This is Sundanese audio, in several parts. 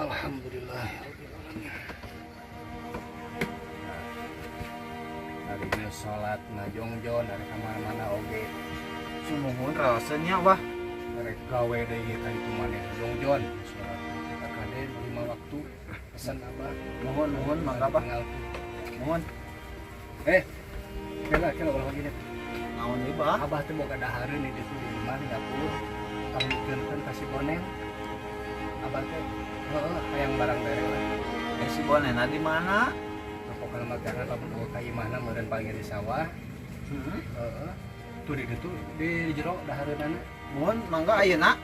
Alhamdulillah. Hari ini sholat ngajongjon dari kamar mana oge. Sumuhun rasanya, Bah. Rek gawe deui kita itu maneh jongjon sholat kita kade lima waktu pesan Abah. Mohon, mohon, mangga, Bah. Tinggal. Mohon. Eh, kela kela ulah lagi deh. Naon ieu, Bah? Abah tuh boga dahareun di ditu di imah di dapur. Panggilkeun ka si Bonen. Abah teh heeh hayang barang bere lah. Eh, si Bonena di mana? Pokokna mah karena lamun euweuh ka imahna meureun paling di sawah. Heeh. Heeh. Tuh di ditu di jero dahareunana. Mohon, mangga ayeuna.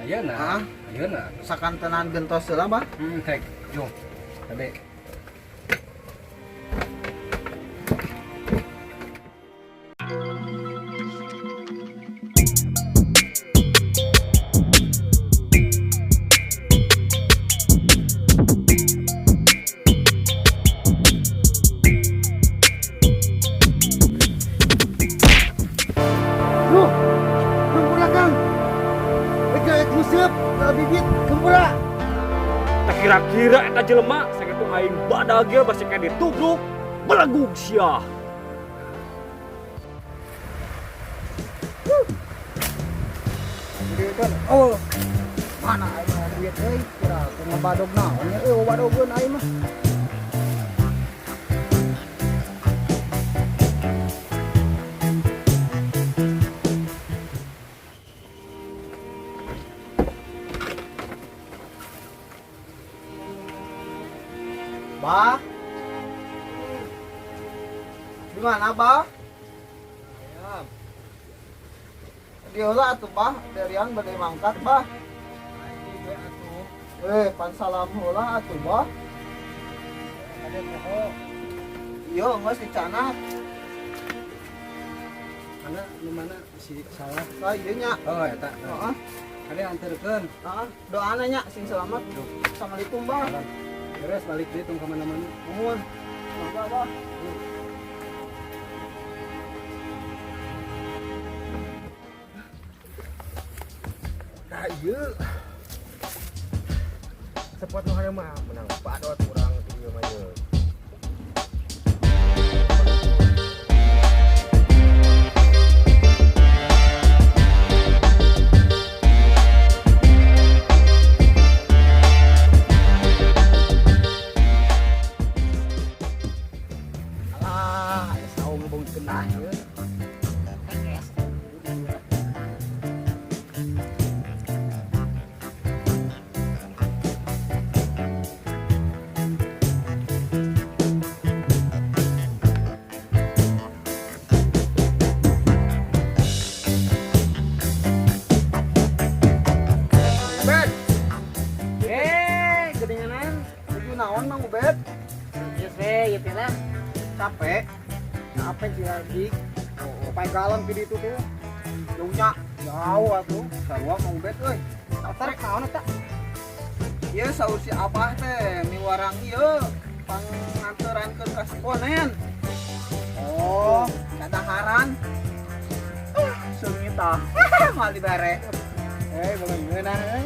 Ayeuna. Ah. Ayeuna. Sakantenan gentos heula, Bah. Tek, jung. Tabe. Loh, hampura Kang. Rek rek nguseup ka bibit hampura. Tak kira-kira eta jelema sakitu aing badag ge basi kaya ditubruk belegug sia. Jadi kan, oh, mana aing mah duit euy, kira aku ngebadog naon nya euy badogeun aing mah. Bah. Di mana, Bah? Di heula atuh, Bah. Derian bade mangkat, Bah. Eh, pan salam heula atuh, Bah. Iya, geus dicanak. Mana nu mana si sawah? Lah ieu nya. Oh, eta. Heeh. Kade anterkeun. Heeh, doana nya sing selamat. Assalamualaikum, Bah. Beres balik deui tong ka mana-mana. Nuhun. Mangga, Bah. Nah, ieu. Spot nu hayang mah menang badot urang ti ieu mah ieu. Alah, aya saung bung genah ieu. Hees. Bet, Eh, gedenganan. nuju naon Mang Ubed? Geus we, ieu teh lah. Capek. Capek sih lagi. Oh, paling galon di ditu tuh. Jauhnya. Jauh atuh. Sarua Mang Ubed euy. Tarik naon eta? Ieu saur si Abah teh miwarang ieu panganterankeun ka si Bonen. Oh, Kadaharan. Seungit tah. Moal dibere. eh bukan ngeunah euy.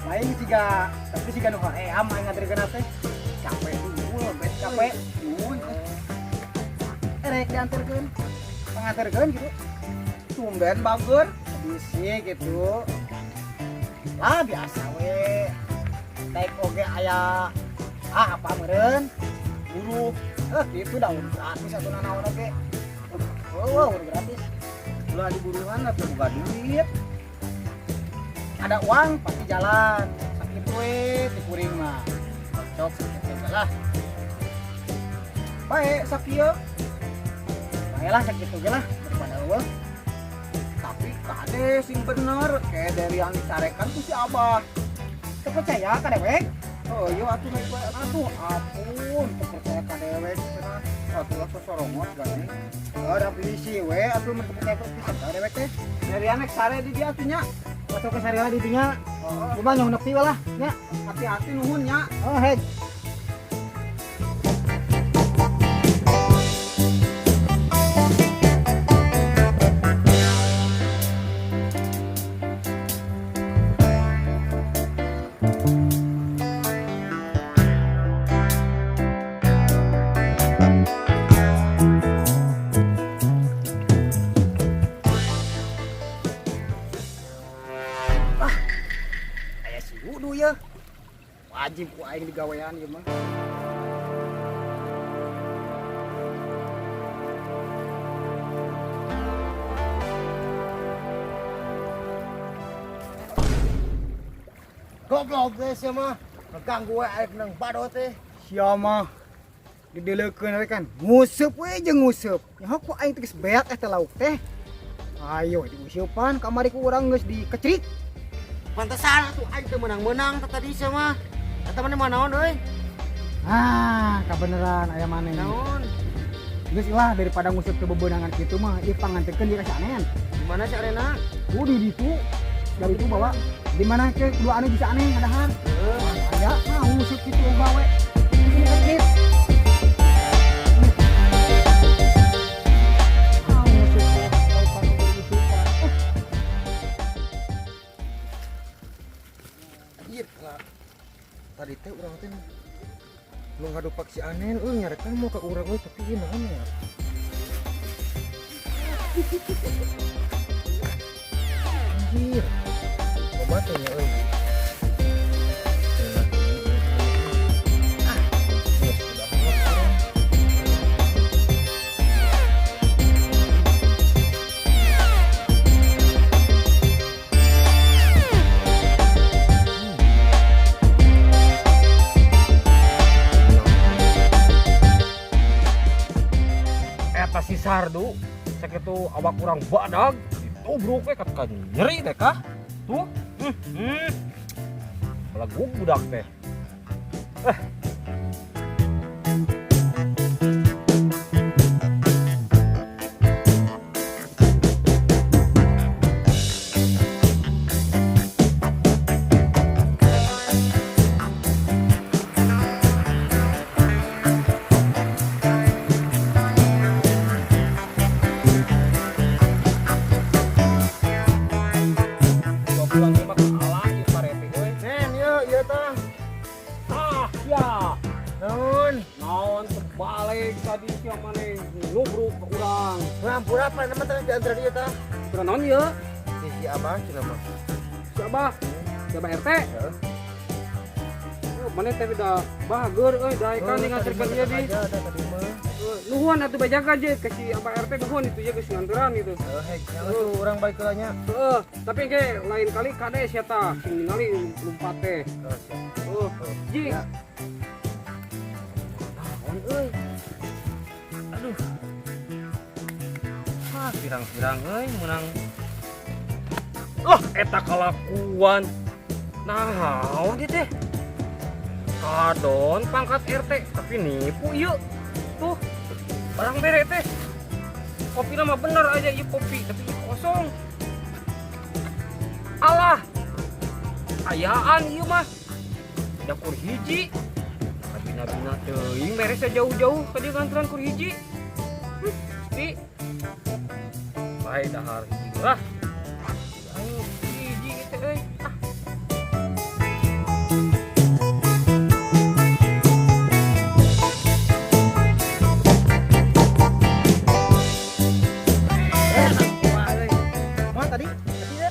Lain siga, tapi siga nu hoream aing nganterkeun teh. Capek dulu, Bet. Capek. Nuhun. Eh, rek dianterkeun. Panganterkeun gitu. Tumben bager. Bisi gitu. Lah biasa we. Daek oge aya ah apa meureun? Buruh. Eh gitu dah udah gratis atuh nanaon oge. Oh, udah gratis. Ulah diburuhan atuh boga duit. Ada uang pasti jalan. Sakit we ti kuring mah. Cocok sakit we lah. Bae sakieu. Bae lah sakit oge lah daripada eueuh. Tapi kade sing bener kayak dari yang dicarekan ku si Abah. Teu percaya ka dewek? Oh iya atuh naik bae atuh. Atuh ampun, teu percaya ka dewek cenah. Atuh lah sosorongot gani. Oh, da bisi we atuh mun teu percaya bisa ka dewek teh. Dari anek sare di dia atuh nya. Masuk ke sare lah di dinya. Heeh. Kumaha nyong nepi we lah nya. Hati-hati nuhun nya. Oh, hei. Dudu ya. Wajib ku aing digawean ieu mah. Goblok teh sia mah. Ngeganggu we aing nang bado teh. Sia mah dideleukeun we kan. Nguseup we jeung nguseup. Nyaho ku aing teh geus beak eta lauk teh. Ayo diuseupan kamari ku urang geus dikecrik. Pantesan atuh aing teu meunang-meunang teh tadi sia mah. Eta mah naon euy? Ah, kabeneran aya maneh. Naon? Geus lah daripada nguseup ke bebeunangan kitu mah ieu pangantekeun ieu ka si Anen. Di mana si Arena? Ku di ditu. Dari itu bawa di mana ke dua anu bisa aneh ngadahan. Aya nah nguseup kitu gawe. Ini ah, nguseup laukan nguseupan. Anjir, lah. Tadi teh urang teh nu ngadupak si Anen euy nyarekan mau ka urang euy tapi ieu naon ya? Anjir. Loba teh nya euy. Ah, geus udah urang. Eta si Sardu sakitu awak urang badag ditubruk we kata nyeri teh kah tuh belegug budak teh. Dua bulan lima kalah ieu parete euy. Nen, ieu ieu tah. Ah, ya. Naon? Naon terbalik tadi sia maneh nubruk ke urang. Ngampura apa nama teh diantar ieu tah? Kurang naon ieu? Si Abah cenah mah. Si Abah. Si Abah RT. Heeh. Oh, maneh teh udah bager euy daekan Oh, nganterkeun ieu di. Aja tah tadi mah. Nuhun atuh bajaga je ke si Abah RT nuhun itu ya geus nganteran gitu. Heuh, hek nya atuh urang balik heula nya. Heeh, tapi ge lain kali kade sia tah sing ningali lumpat teh. Heeh, siap. Heeh. Ji. Ya. Naon euy? Aduh. Ah, pirang-pirang euy meunang. Oh, eta kalakuan. Naon ieu teh? Kadon pangkat RT tapi nipu ieu. Tuh, barang bere teh. Kopi mah bener aja ieu kopi, tapi ieu kosong. Alah. Ayaan ieu mah. Da kur hiji. Kabina-bina teuing beresnya jauh-jauh ka dieu nganteran kur hiji. Pasti. Bae dahar hiji lah. Ayo hiji teh euy. Ah. Mana tadi? Tadi ya?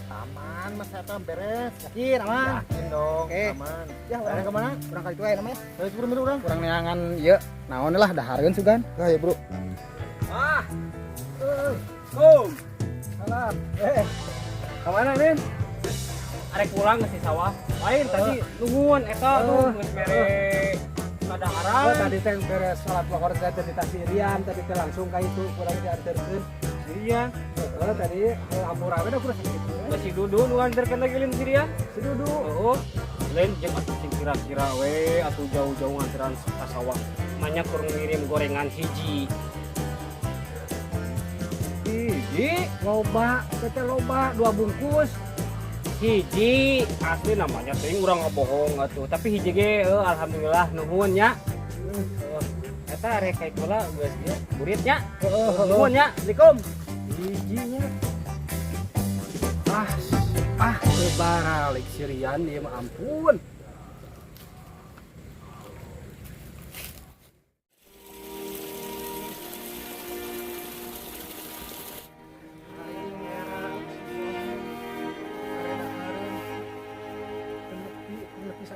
Aman mas eta beres. Yakin aman. Yakin dong, Oke. aman. Ya, urang kemana? Urang kali itu aya namanya. Ayo bro, milu urang. Urang neangan ieu naon lah dahareun sugan. Lah ya, Bro. Ah. Kom. Salam. Kemana, Nin? Arek pulang ke si sawah. Lain tadi nuhun eta tuh geus mere kadaharan. Oh, tadi teh beres salat lohor teh teh ditasirian, tadi teh langsung ka itu kurang dianterkeun. Iya. Heeh, tadi hampura we da kurang sakitu. Geus si Dudu nu nganterkeun lagi lain si dia. Si Dudu. Heeh. Lain jeung atuh sing kira-kira we atuh jauh-jauh nganteran ka sawah. Manya kur ngirim gorengan hiji. Hiji Loba, teh loba 2 bungkus. Hiji asli namanya teuing urang ngabohong atuh. Tapi hiji ge heuh alhamdulillah nuhun nya. Eta rek kayak kula geus ieu burit nya. Heeh, Nuhun nya. Assalamualaikum. Hijinya. Ah, ah teu baralik si Rian ieu mah ampun.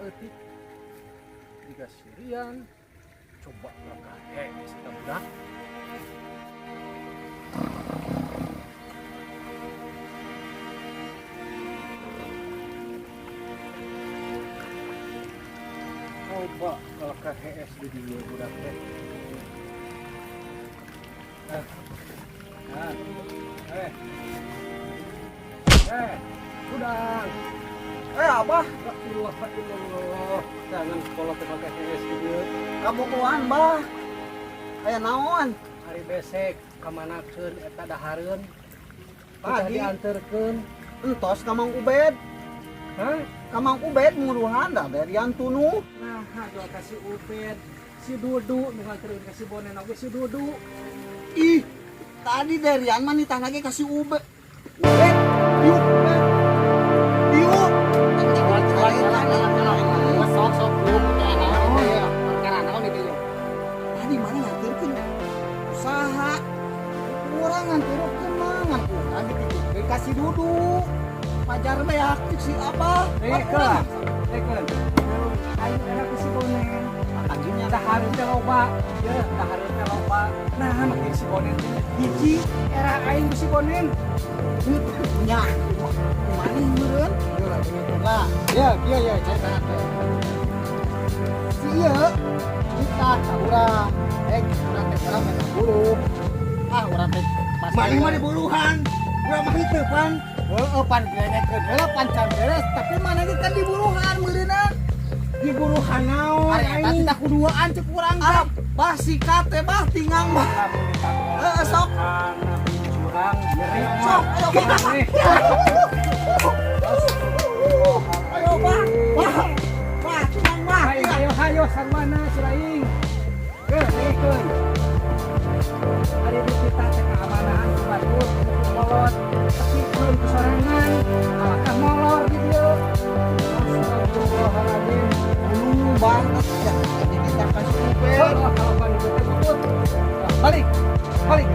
Saeutik. Jiga sirian. Coba ka hees eta budak. Coba kalau ka hees di dieu budak teh. Eh. Nah. Eh. Eh, udang. Eh, Abah, La ilaha illallah. Jangan sekolah teh pakai hees di dieu. Kabogohan, Bah. Aya naon? Hari besek kamanakeun eta dahareun. Pagi. Tadi dianterkeun. Entos ka Mang Ubed. Hah? Ka Mang Ubed muruhan da berian tunu. Nah, doa kasih Ubed. Si Dudu nu nganterkeun ka si Bonen oge si Dudu. Ih, tadi Derian mah nitah lagi kasih Ubed. Ubed, yuk, Ubed. Yuk. Sok sok belum teh naon teh. Perkara naon itu ya. Tadi mana nganterkeun usaha. Urang nganterkeun mah ngan urang dititipkeun ka si Dudu. Pajar beak si Abah. Eh, keun. Eh, keun. Ayo enak ku si Bonen. Anjingnya Dahareun teh loba. Ye, dahareun teh loba. Nah, makin si Bonen teh hiji era aing ku si Bonen. Nya. Mana meureun? Lah, ya, kieu ya cerita teh. Si ieu kita ka urang, eh urang teh urang minta buru. Ah, urang teh pas Maneh mah diburuhan. Urang mah henteu pan. Heeh, pan gelenekeun heula pan can beres, tapi mana ge kan diburuhan meureunna. Diburuhan naon Ari eta aing? teh kuduaan cek urang teh. Ah, bah sikat teh bah tingang bah. Eh, sok. Curang, nyeri. Sok, ayo bah. Ayo bah. Bah. Bah, tingang bah. Ayo, ayo, ayo, sarwana suraing. Ke, dengekeun. Hari ini kita teh keamanahan ku batur, ku kolot, tepikeun ku sorangan, alakah molor di dieu. Astagfirullahaladzim. Lu banget ya. Jadi kita kasih Ubed. Oh, kalau pan itu teh butut. Balik, balik.